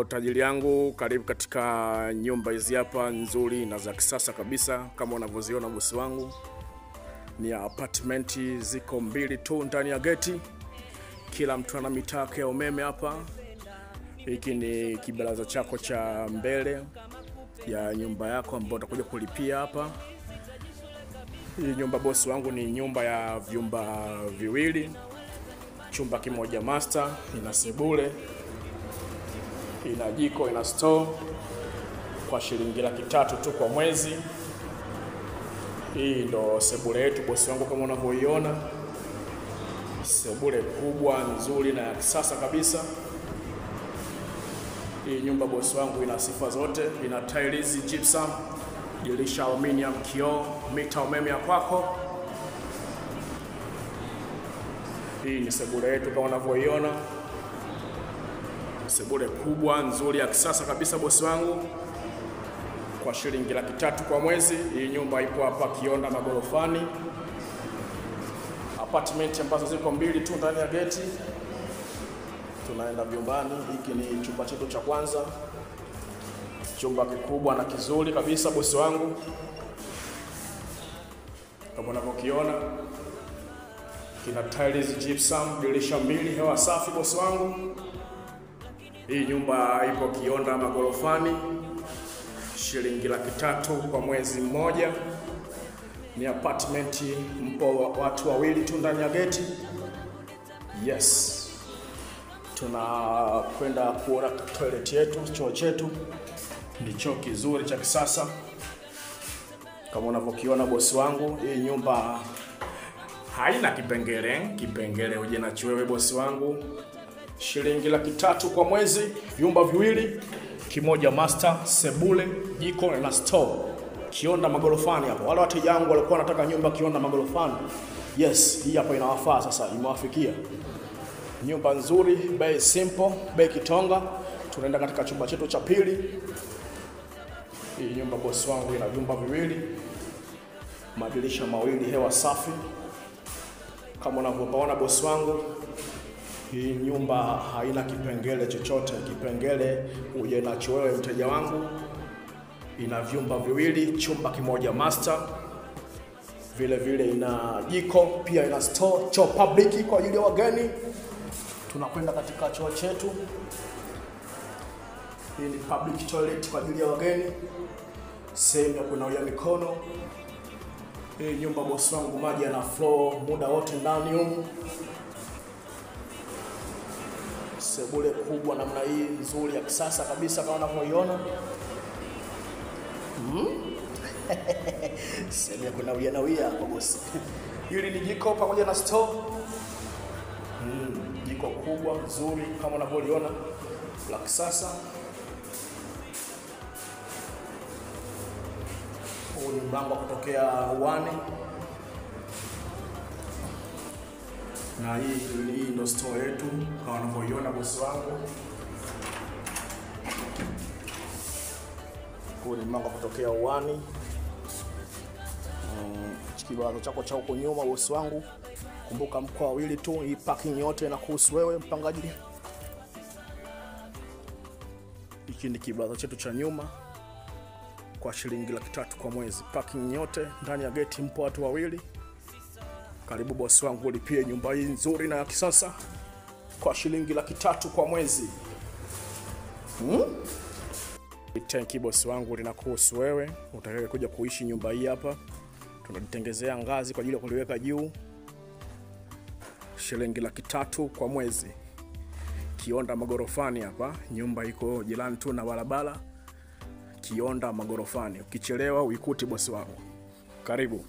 Yo, tajiri yangu, karibu katika nyumba hizi hapa nzuri na za kisasa kabisa kama unavyoziona bosi wangu. Ni apartment ziko mbili tu ndani ya geti. Kila mtu ana mita yake ya umeme hapa. Hiki ni kibaraza chako cha mbele ya nyumba yako ambayo utakuja kulipia hapa. Hii nyumba bosi wangu ni nyumba ya vyumba viwili. Chumba kimoja master, ina sebule, ina jiko, ina store kwa shilingi 300,000 tu kwa mwezi. Hii ndo sebule yetu bosi wangu kama unavyoiona. Sebule kubwa nzuri na ya kisasa kabisa. Hii nyumba bosi wangu ina sifa zote, ina tiles, gypsum, dirisha aluminium, kioo, mita umeme ya kwako. Hii ni sebule yetu kama unavyoiona. Sebule kubwa nzuri ya kisasa kabisa bosi wangu kwa shilingi 300,000 kwa mwezi. Hii nyumba ipo hapa Kionda Magorofani. Apartment ambazo ziko mbili tu ndani ya geti. Tunaenda vyumbani. Hiki ni chumba chetu cha kwanza. Chumba kikubwa na kizuri kabisa bosi wangu. Kama unavyokiona, kina tiles, gypsum, dirisha mbili, hewa safi bosi wangu. Hii nyumba ipo Kionda Magorofani. Shilingi 300,000 kwa mwezi mmoja. Ni apartment, mpo watu wawili tu ndani ya geti. Yes. Tunakwenda kuona toilet yetu, choo chetu. Ni choo kizuri cha kisasa kama unavyokiona bosi wangu. Hii nyumba haina kipengele, kipengele uje nacho wewe bosi wangu. Shilingi 300,000 kwa mwezi, vyumba viwili, kimoja master, sebule, jiko na store. Kionda Magorofani hapo. Wale wateja wangu walikuwa wanataka nyumba Kionda Magorofani. Yes, hii hapa inawafaa sasa, imewafikia. Nyumba nzuri, bei simple, bei kitonga. Tunaenda katika chumba chetu cha pili. Hii nyumba bosi wangu ina vyumba viwili, madirisha mawili, hewa safi. Kama unavyoona bosi wangu, hii nyumba haina kipengele chochote. Kipengele uje nacho wewe mteja wangu. Ina vyumba viwili, chumba kimoja master, vile vile ina jiko, pia ina store, choo public kwa ajili ya wageni. Tunakwenda katika choo chetu. Hii ni public toilet kwa ajili ya wageni, sehemu ya kunawia mikono. Hii nyumba bosi wangu maji yana flow muda wote ndani humu. Sebule kubwa namna hii nzuri ya kisasa kabisa kama unavyoiona. Sehemu ya kunawia nawia hapo bosi. Hili ni jiko pamoja na store. Jiko kubwa nzuri kama unavyoiona la kisasa. Huu ni mlango kutokea uani. Na hii ndo store yetu kama unavyoiona bosi wangu. Huu ni mlango kutokea uani. Kibaraza chako cha huko nyuma bosi wangu. Kumbuka mko wawili tu, hii parking yote inakuhusu wewe mpangaji. Hiki ni kibaraza chetu cha nyuma kwa shilingi 300,000 kwa mwezi. Parking yote ndani ya geti, mpo watu wawili. Karibu bosi wangu ulipie nyumba hii nzuri na ya kisasa kwa shilingi 300,000 kwa mwezi. Tanki bosi wangu linakuhusu wewe utakaye kuja kuishi nyumba hii hapa. Tunajitengezea ngazi kwa ajili ya kuliweka juu. Shilingi 300,000 kwa mwezi. Kionda Magorofani hapa, nyumba iko jirani tu na barabara. Kionda Magorofani. Ukichelewa uikuti bosi wangu. Karibu.